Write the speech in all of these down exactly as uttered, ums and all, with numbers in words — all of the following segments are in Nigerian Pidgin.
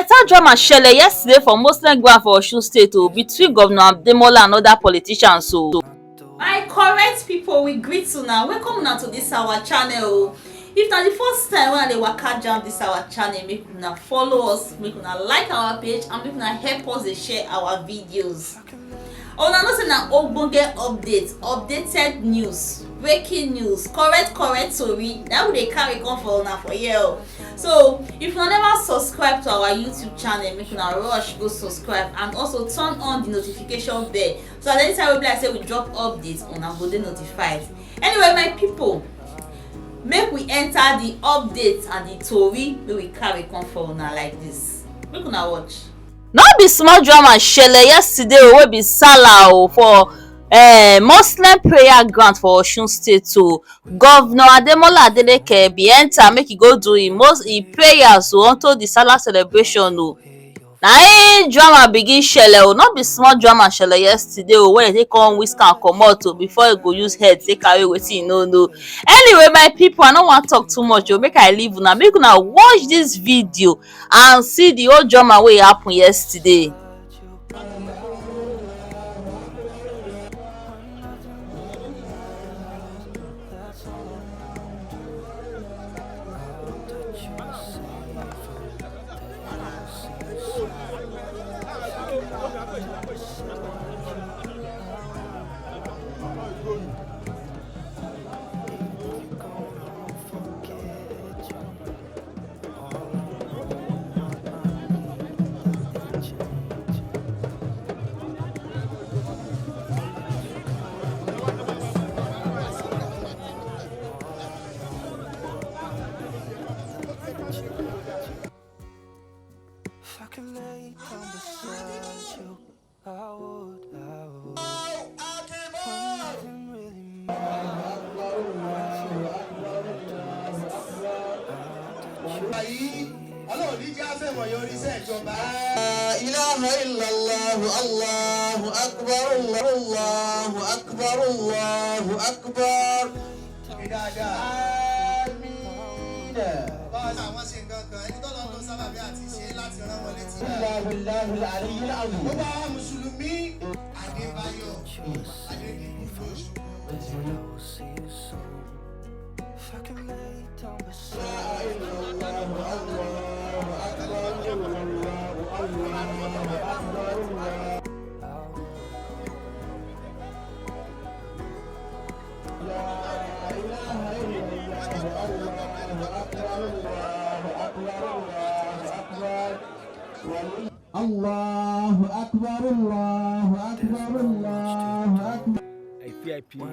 Better drama shele yesterday for Muslim ground for Osun State o, between Governor Ademola and other politicians o. My correct people, we greet una. Welcome una to this our channel o. If na the first time wey I dey waka jam this our channel, make una follow us, make una like our page, and make una help us dey share our videos. Una know say na ogbonge update, updated news, breaking news, correct correct tori na we dey carry come for una for here o. So if una never subscribe to our YouTube channel, make una rush go subscribe and also turn on the notification bell, so that anytime wey be like say we drop update, una go dey notified. Anyway, my people, make we enter the update and the tori wey we carry come for una like this. Make una watch. No be small drama shele yesterday o, wey be Salah o, for eh, Muslim prayer ground for Osun State o. Governor Ademola Adeleke bin enter make e go do im most im prayers o, unto the Salah celebration o. Na im drama begin shele o, no be small drama shele yesterday o, wey dem take come whisk am comot o, before e go use head take carry wetin e no know. Anyway, my people, I no wan talk too much o, make I leave una, make una watch this video and see the whole drama wey happen yesterday. If I could lay down beside you, I would, I would. Nothing really matters. Ọlọ́run ní jẹ́ àfẹ́mọ̀ yọrí iṣẹ́ ìjọba. La ilaha illallah, Allahu akbar, Allahu akbar, Allahu akbar. Ṣe dáadáa. Àmín. Bá a ṣe àwọn ṣe nǹkan kan, ẹni tọ́lọ́ ló sábàbí àti ṣe láti rán wọn létí. Allahu, Allahu, Allahu. Gbogbo àwọn Mùsùlùmí, Adébáyọ̀, Adédìgbò. Allahu Akbar, Allahu Akbar, Allahu Akbar. A V I P or a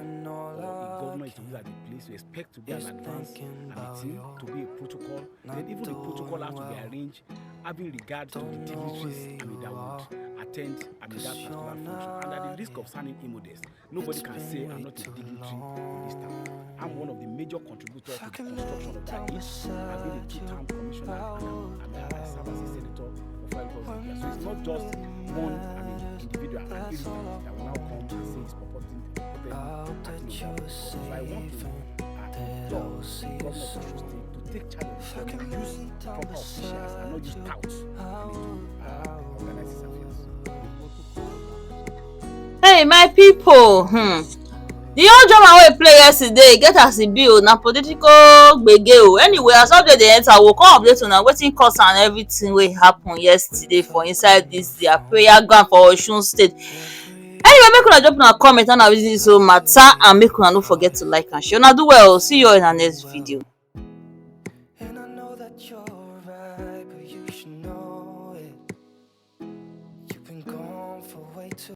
governor is to visit at the place, you expect to be an advance and a team, to be a protocol. Then even the protocol has to be arranged having regard to the dignitaries, I mean, that would attend, I mean, that particular function, and at the risk of sounding immodest. Nobody can say I'm not a dignitary in this town. I'm one of the major contributors to the construction of that heat. I've been a two-term commissioner, and I'm, I'm, I serve as a senator for five years. So it's not just one, I mean, individual, an irritant that will now come and say he's purporting to purportedly act in that way. So I want to, uh, implore the governor of Osun State to take charge of the government, use proper officials and not use touts, I mean, to, uh, organize his affairs. Hey, my people, hmm. The whole drama wey play yesterday, get as e be o, na political gbege o. Anyway, as update dey enter, we go come update una wetin cause and everything wey happen yesterday for inside this their prayer ground for Osun State. Anyway, make una drop una comment and una visit this whole matter, and make una no forget to like and share. Una do well. See you all in our next video. And I know that you're right, but you should know it. You've been gone for way too